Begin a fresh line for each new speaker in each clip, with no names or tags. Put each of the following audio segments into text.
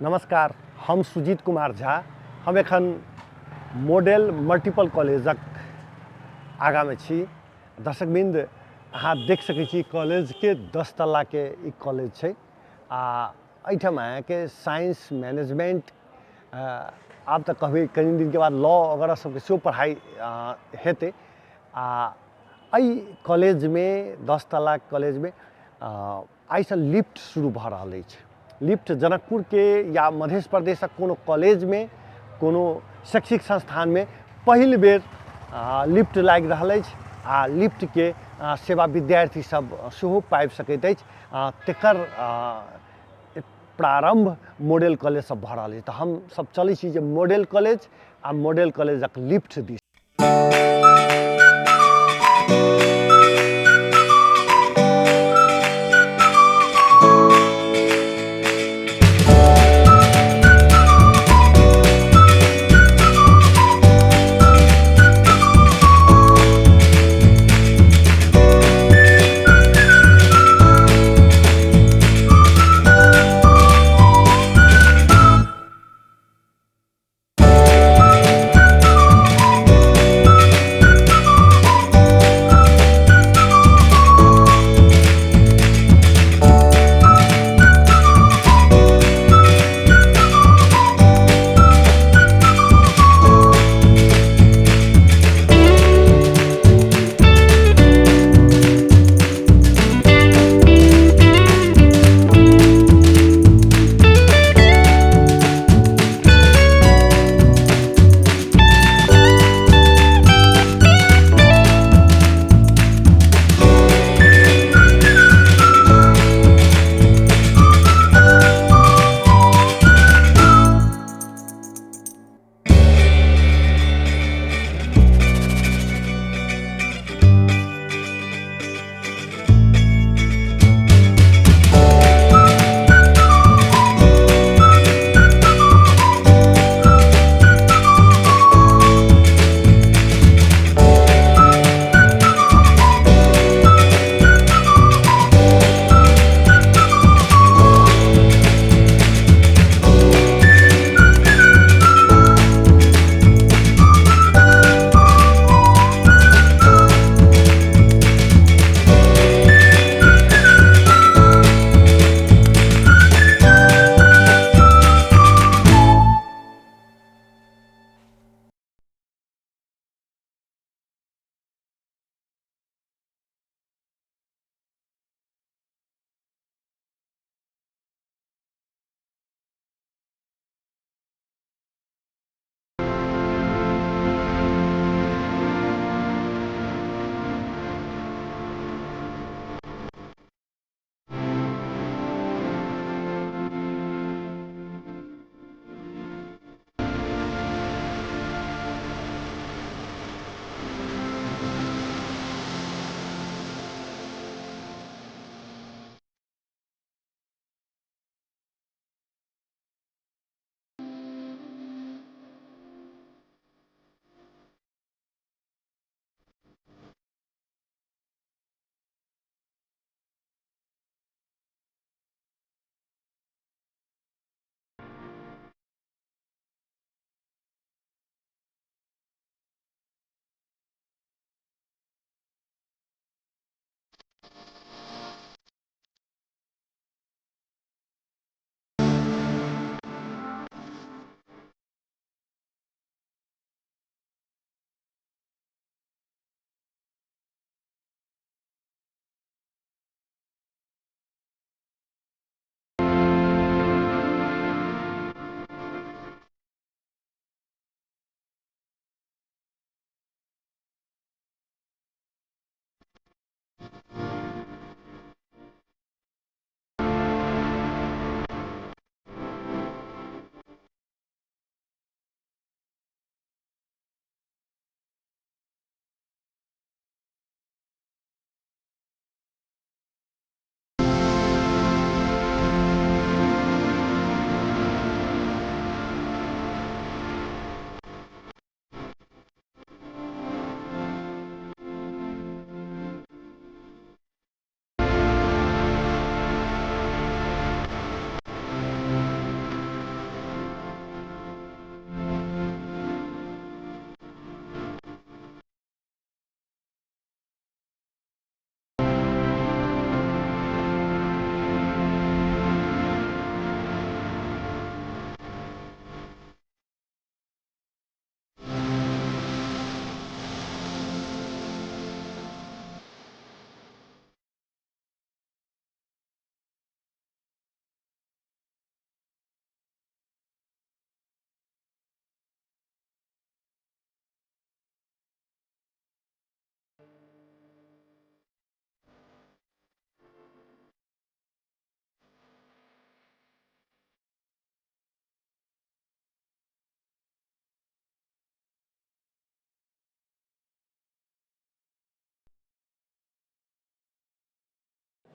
नमस्कार, हम सुजीत कुमार झा। हम एखन मॉडल मल्टीपल कॉलेजक आगाँमे छी। दर्शकवृन्द, अहाँ देख सकै छी कॉलेजके 10 तल्लाके ई कॉलेज छै आ एहिठाम अहाँके साइंस, मैनेजमेंट, आब तऽ कहबै कनि दिनके बाद लॉ वगैरह सबके सेहो पढ़ाइ हेतै। आ एहि कॉलेजमे 10 तल्ला कॉलेजमे आइसँ लिफ्ट शुरू भऽ रहल अछि। लिफ्ट जनकपुरके या मध्य प्रदेशक कोनो कॉलेजमे, कोनो शैक्षिक संस्थानमे पहिल बेर लिफ्ट लागि रहल अछि आ लिफ्टके सेवा विद्यार्थी सब सेहो पाबि सकैत अछि। तकर प्रारम्भ मॉडल कॉलेजसँ भऽ रहल अछि। तऽ हमसब चलै छी जे मॉडल कॉलेज आ मॉडल कॉलेजक लिफ्ट दिस।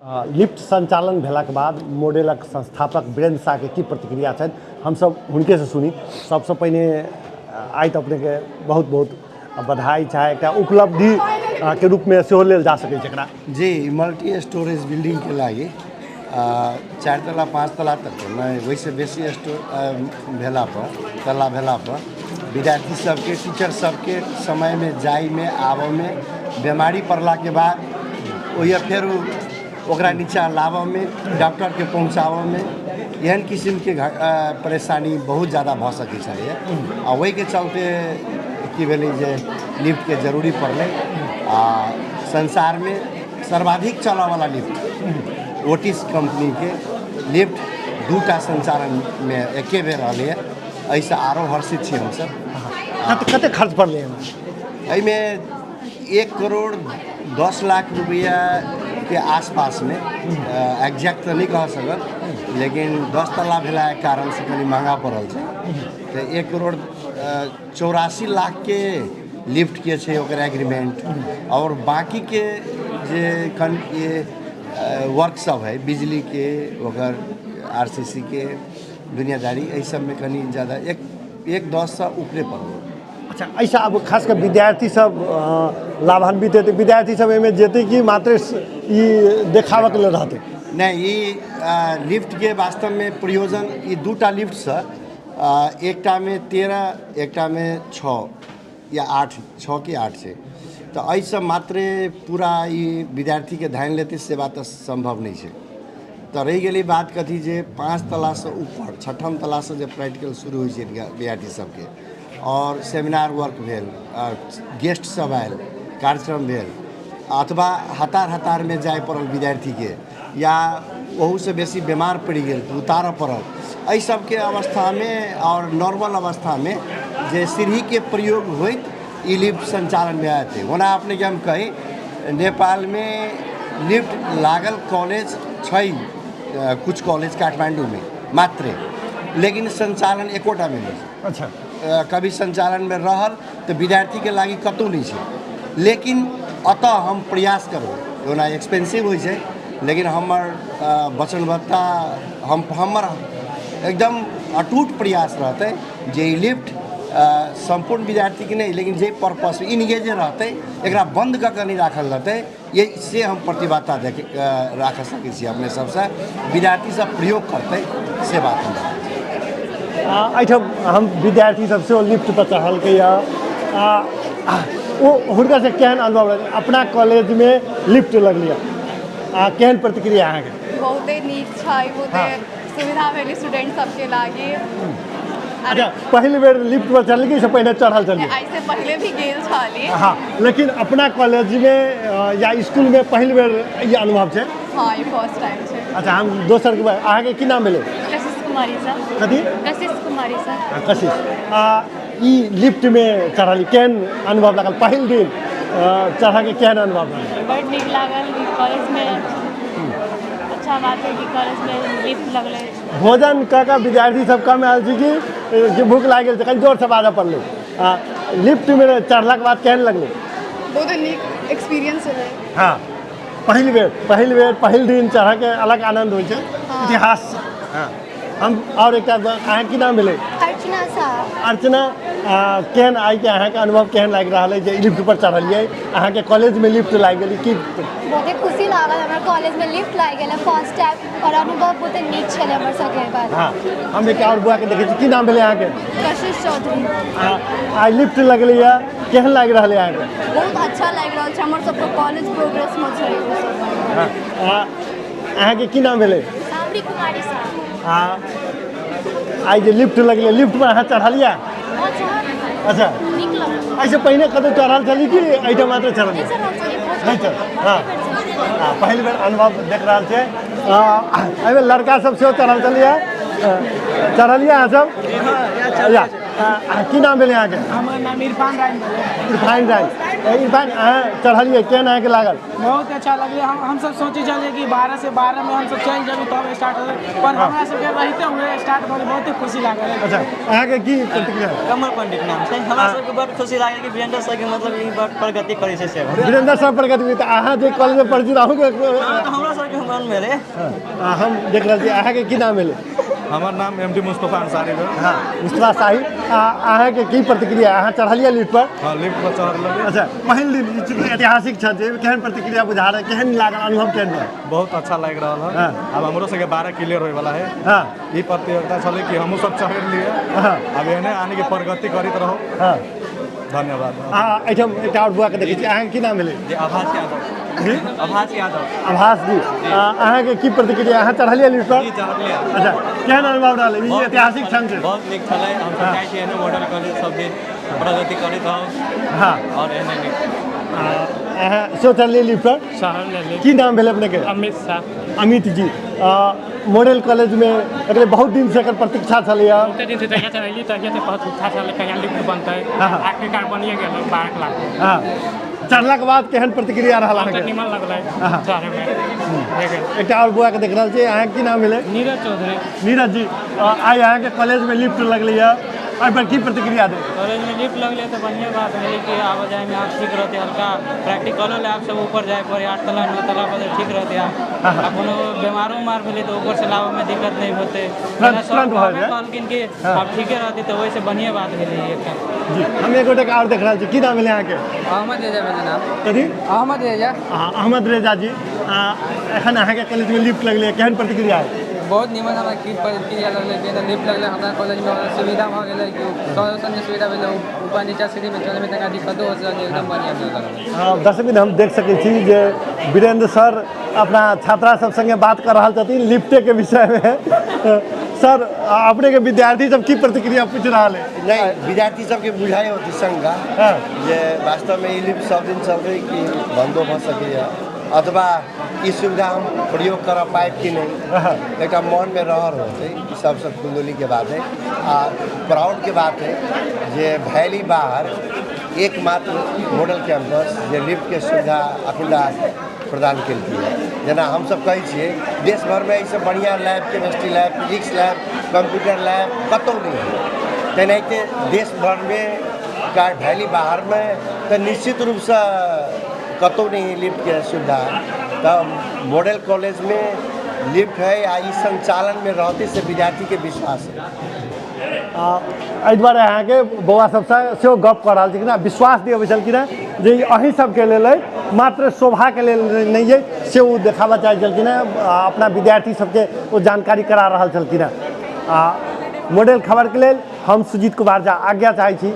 लिफ्ट संचालन भेलाके बाद मॉडलक संस्थापक वीरेन्द्र शाहके की प्रतिक्रिया छनि, हमसब हुनकेसँ सुनी। सबसँ पहिने आइ तऽ अपनेके बहुत बहुत बधाई, चाहे एकटा उपलब्धि के रूपमे सेहो लेल जा सकै छै एकरा।
जी, मल्टी स्टोरेज बिल्डिंगके लागि 4 तला 5 तला तक नहि, ओहिसँ बेसी स्टोर भेलापर तला भेलापर विद्यार्थी सबके, टीचर सबके समयमे जाइमे आबऽमे, बेमारी पड़लाके बाद ओहिए फेर ओकरा नीचाँ लाबऽमे, डॉक्टरके पहुँचाबऽमे एहन किसिमके परेशानी बहुत ज्यादा भऽ सकै छलैए। आ ओहिके चलते की भेलै जे लिफ्टके जरूरी पड़लै। आ संसारमे सर्वाधिक चलऽवला लिफ्ट ओटिस कम्पनीके लिफ्ट 2टा सञ्चालनमे एके बेर रहलैए, एहिसँ आरो हर्षित छी हमसभ।
कतेक खर्च पड़लै एहिमे?
एहिमे 1 करोड़ 10 लाख रुपैआके आसपासमे, एग्जैक्ट तऽ नहि कह सकब, लेकिन 10 तल्ला भेलाके कारणसँ कनि महगा पड़ल छै। तऽ 1 करोड़ 84 लाखके लिफ्टके छै ओकर एग्रीमेंट, आओर बाँकीके जे कन वर्क सब है, बिजलीके, ओकर RCC के दुनियादारी, एहि सबमे कनि ज्यादा 1.10सँ ऊपरे पड़ल।
अच्छा, एहिसँ आब खास कऽ विद्यार्थी सब लाभान्वित हेतै? विद्यार्थी सब एहिमे जेतै कि मात्र ई देखाबऽके लेल रहतै?
नहि, ई लिफ्टके वास्तवमे प्रयोजन ई 2टा लिफ्टसँ एकटामे 13, एकटामे 6 या 8, 6 कि 8 छै, तऽ एहिसँ मात्रे पूरा ई विद्यार्थीके ध्यान लेतै से बात तऽ सम्भव नहि छै। तऽ रहि गेलै बात कथी जे 5 तलासँ ऊपर 6ठम तलासँ जे प्रैक्टिकल शुरू होइ छै विद्यार्थी सबके, आओर सेमिनार वर्क भेल, गेस्ट सब आयल, कार्यक्रम भेल, अथवा हतार हतारमे जाय पड़ल विद्यार्थीके, या ओहूसँ बेसी बेमार पड़ि गेल तऽ उतारऽ पड़ल, एहि सबके अवस्थामे आओर नॉर्मल अवस्थामे जे सीढ़ीके प्रयोग होइत ई लिफ्ट सञ्चालनमे एतै। ओना अपनेके हम कही, नेपालमे लिफ्ट लागल कॉलेज छै कुछ कॉलेज काठमाण्डूमे मात्रे, लेकिन सञ्चालन एकोटामे नहि छै।
अच्छा,
कभी सञ्चालनमे रहल तऽ विद्यार्थीके लागि कतहु नहि छै, लेकिन एतऽ हम प्रयास करबै। ओना एक्सपेंसिव होइ छै, लेकिन हमर वचनबद्धता, हमर एकदम अटूट प्रयास रहतै जे ई लिफ्ट सम्पूर्ण विद्यार्थीके नहि, लेकिन जे पर्पस इनगेजे रहतै, एकरा बन्द कऽ कऽ नहि राखल रहतै, ये से हम प्रतिबद्धता देख राख सकै छी अपने सबसँ, विद्यार्थी सब प्रयोग करतै से बात हम।
एहिठाम हम विद्यार्थी सब सेहो लिफ्ट पर चढ़लकै यऽ, ओ हुनका से केहन अनुभव रहल? अपना कॉलेजमे लिफ्ट लगलै, आ केहन प्रतिक्रिया अहाँके?
बहुते नीक छै, बहुते सुविधा भेल स्टूडेंट सबके लागि।
अच्छा, पहिल बेर लिफ्ट पर चढ़ली कि से पहिने चढ़ल छलियै?
एहिसँ पहिले भी गेल छली।
हाँ, लेकिन अपना कॉलेजमे या स्कूलमे पहिल बेर ई अनुभव छै?
हाँ, ई फर्स्ट टाइम छै।
अच्छा, हम दोसरके अहाँके की नाम भेलै?
कशिश कुमारी सर।
कथी?
कशिश कुमारी सर।
हाँ, कशिश, ई लिफ्टमे चढ़ली, केहन अनुभव लागल? पहिल दिन चढ़ऽके केहन अनुभव लागल?
बड़ नीक लागल। कॉलेजमे अच्छा बात है कि कॉलेजमे लिफ्ट लगलै।
भोजन कऽ कऽ विद्यार्थी सब कम आयल छै कि भूख लागि गेल छै? कनि जोरसँ बाजऽ पड़लै। लिफ्टमे चढ़लाके बाद केहन लगलै?
बहुत नीक एक्सपीरियंस छलै।
हँ, पहिल बेर, पहिल बेर, पहिल दिन चढ़ऽके अलग आनन्द होइ छै, इतिहास। हँ, हम आओर एकटा, अहाँके की नाम भेलै?
अर्चना साह।
अर्चना, केहन आइके अहाँके अनुभव केहन लागि रहल अइ जे लिफ्ट पर चढ़लियै, अहाँके कॉलेजमे लिफ्ट लागि गेलै की?
बहुते खुशी लागल, हमरा कॉलेजमे लिफ्ट लागि गेलै फर्स्ट टाइम, आओर अनुभव बहुते नीक छलै हमर सबके बाद।
हँ, हम एकटा आओर बुआके देखै छी, की नाम भेलै अहाँके?
कशिश चौधरी।
आइ लिफ्ट लगलैए, केहन लागि रहल अइ अहाँके?
बहुत अच्छा लागि रहल छै, हमर सबके कॉलेज प्रोग्रेसमे छै।
हँ, अहाँके की नाम भेलै?
सावरी कुमारी साह।
आइ जे लिफ्ट लगलै, लिफ्ट पर अहाँ चढ़लियै? अच्छा, एहिसँ पहिने कतहु चढ़ल छली कि एहिठाम मात्र चढ़ल? नहि चढ़, हँ, पहिल बेर अनुभव देख रहल छै। एहिमे लड़का सब सेहो चढ़ल छलियै? चढ़लियै अहाँ सब? की नाम भेलै अहाँके?
हमर नाम इरफान राय भेलै।
इरफान राय। इरफान, अहाँ चढ़लियै, केहन अहाँके लागल?
बहुत अच्छा लगलै। हमसब सोचै छलियै कि 12 से 12 मे हमसब चलि जेबै तब स्टार्ट होतै, पर हमरा सबके रहिते हुए स्टार्ट भऽ गेल, बहुते खुशी लागल।
अच्छा, अहाँके की प्रतिक्रिया?
कमल पंडित नाम छै। हमरा सबके बड खुशी लागल कि वीरेंद्र सर के मतलब ई बड प्रगति करै छै से।
वीरेंद्र सर प्रगति, तऽ अहाँ जे कॉलेजमे पढ़ै छी तऽ अहूँके?
तऽ हमरा सबके मन भेलै।
हम देख रहल छी, अहाँके की नाम भेलै?
हमर नाम एम डी मुस्तफा अंसारी भेल।
हँ, मुस्तफा साहिब, अहाँके की प्रतिक्रिया? अहाँ चढ़लियै लिफ्ट पर?
हँ, लिफ्ट पर चढ़ल।
अच्छा, पहिल दिन ई ऐतिहासिक क्षण छै, केहन प्रतिक्रिया बुझा रहल, केहन लागल, अनुभव केहन रहल?
बहुत अच्छा लागि रहल है। आब हमरो सबके 12 क्लियर होय वाला है। ई प्रतियोगिता छलै कि हमहूँ सब चढ़ि लिए। आब एहने आने के प्रगति करैत रहो। धन्यवाद।
एहिठाम एकटा आओर बुआके देखै छी। अहाँके की नाम भेलै?
जी, आभास यादव।
जी?
आभास यादव।
आभास जी, अहाँके की प्रतिक्रिया? अहाँ चढ़लियै लिफ्ट पर?
जी, चढ़लियै।
अच्छा, केहन अनुभव रहलै? ई ऐतिहासिक क्षण छै।
बहुत नीक छलै। हम सब चाहै छी एहने मॉडल कॉलेज सब दिन प्रगति करैत रहू। आओर एहने नीक।
अहाँ सेहो चढ़लियै लिफ्ट पर? की नाम भेलै अपनेके?
अमित शाह।
अमित जी, मॉडल कॉलेजमे एकरे बहुत दिनसँ एकर प्रतीक्षा छलैए।
बहुते दिन से जहिया से अयली तहिया से बहुत उत्साह छलै कहिया लिफ्ट बनतै। आखिरकार बनिए गेलै 12 लाख।
चढ़लाके बाद केहन प्रतिक्रिया रहल
बहुत
अहाँके?
निमन लगलै चढ़ैमे, भए गेल।
एकटा आओर बौआके देख रहल छी। अहाँके की नाम भेलै?
नीरज चौधरी।
नीरज जी, आइ अहाँके कॉलेजमे लिफ्ट लगलैए, एहिपर की प्रतिक्रिया देब?
कॉलेजमे लिफ्ट लगलै तऽ बढ़िआँ बात भेलै कि आवाजाहीमे आब ठीक रहतै हल्का, प्रैक्टिकलो लैब सब ऊपर जाय पड़ै, 8 तला 9 तला पर ठीक रहतै। आब कोनो बीमारो उमार भेलै तऽ ऊपर से लाबऽमे दिक्कत नहि होतै।
तुरंत भऽ जाय।
कहलखिन कि आब ठीके रहतै, तऽ ओहिसँ बढ़िआँ बात भेलै एकटा।
जी, हम एक गोटेके आओर देख रहल छी। की नाम भेलै अहाँके?
अहमद रेजा भेलै नाम।
कथी?
अहमद रेजा।
अहमद रेजा जी, एखन अहाँके कॉलेजमे लिफ्ट लगलै, केहन प्रतिक्रिया है?
बहुत निमन हमरा की प्रतिक्रिया लगलै कि लिफ्ट लगलै हमरा कॉलेजमे, सुविधा भऽ गेलै कि सर सुविधा भेलै, ऊपर नीचा सीढ़ीमे चलैमे तनिका दिक्कतो होइत रहलै, एकदम बढ़िआँ लगलै।
दर्शक, हम देख सकै छी जे वीरेंद्र सर अपना छात्रा सब संगे बात कर रहल छथिन लिफ्टेके विषयमे। सर, अपनेके विद्यार्थी सब की प्रतिक्रिया पूछि रहल है?
नहि, विद्यार्थी सबके बुझाइ होती शंका जे वास्तवमे ई लिफ्ट सब दिन चलतै कि बन्दो भऽ सकैए, अथवा ई सुविधा हम प्रयोग करऽ पाएब कि नहि, एकटा मनमे रहल होतै। ई सबसँ कुंदोलीके बात है आ प्राउडके बात है जे भैली बाहर एकमात्र मॉडल कैंपस जे लिफ्टके सुविधा अखुनका प्रदान केलकै है। जेना हमसब कहै छियै, देश भरिमे एहिसँ बढ़िआँ lab, chemistry lab, physics lab, computer lab कतहु नहि है, तेनाहिते देश भरिमे भैली बाहरमे तऽ निश्चित रूपसँ कतहु नहि है लिफ्टके सुविधा। तऽ मॉडल कॉलेजमे लिफ्ट है आ ई संचालनमे रहतै से विद्यार्थीके विश्वास है।
एहि दुआरे अहाँके बौआ सबसँ सेहो गप कऽ रहल छलखिन, विश्वास दिअबै छलखिन हेँ जे ई अहीं सबके लेल अइ, मात्र शोभाके लेल नहि अइ, से ओ देखाबऽ चाहै छलखिन हेँ, अपना विद्यार्थी सबके ओ जानकारी करा रहल छलखिन हेँ। आ मॉडल खबरके लेल हम सुजीत कुमार झा आज्ञा चाहै छी।